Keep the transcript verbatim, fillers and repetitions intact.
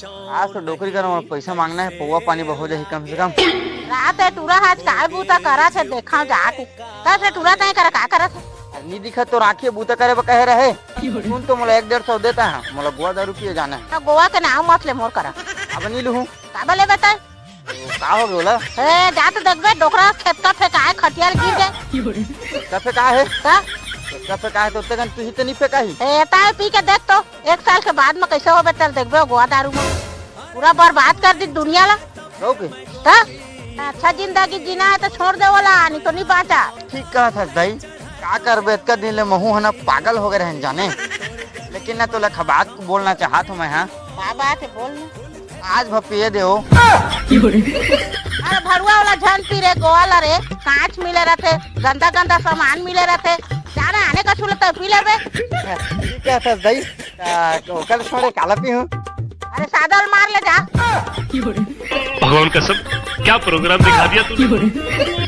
आज तो डोकरी करा मोला पैसा मांगना हे, पौवा पानी बर हो जाही कम से कम। रात हे टूरा, आज काय बूता करत हे, देखाव जाके। कस हे टूरा, तैं करा का करत हे? अरे नी दिखत तो राखी बूता करे बर कहे रहे। सुन तो मोला एक डेढ़ सौ देता हे, मोला गोवा दारू पिए जाना हे। तो गोवा के नाव मत ले मोर करा। अब नी लूहूं। काबर ले बताए? का हो गे ओला? ए, जा तो देखबे, डोकरा खेत का फेंकाए, खटिया ल गिर गे। खेत का फेंकाए हे? का? खेत का फेंकाए हे तो ओतने कन तुही तो नी फेंकाही। ए, ताए पी के देख तो, एक साल के बाद में कैसे होबे, तेल देखबे, गोवा दारू में पूरा बर्बाद कर दी दुनिया ला। कहो के? का? अच्छा जिंदगी जीना हे तो छोड़ दे ओला, नी तो नी बांचा। ठीक कहत हस दाई, का करबे, अतका दिन ले महूं ह ना पागल हो गे रहेन जाने, लेकिन ना तोला एक बात बोलना चाहत हूं मैं, हां। का बात हे, बोल ना। आज भ पिए दे ओ। अरे भड़ुआ ओला झन पी रे, गोवा ला रे, कांच मिले रथे, गंदा गंदा सामान मिले रथे, जाना आने का छुलता पी लेबे। ठीक कहत हस दाई, आ, ओकर छोड़े काला पीहूं? अरे सादा ल मार ले जा। भगवान कसम, क्या प्रोग्राम दिखा दिया तूने।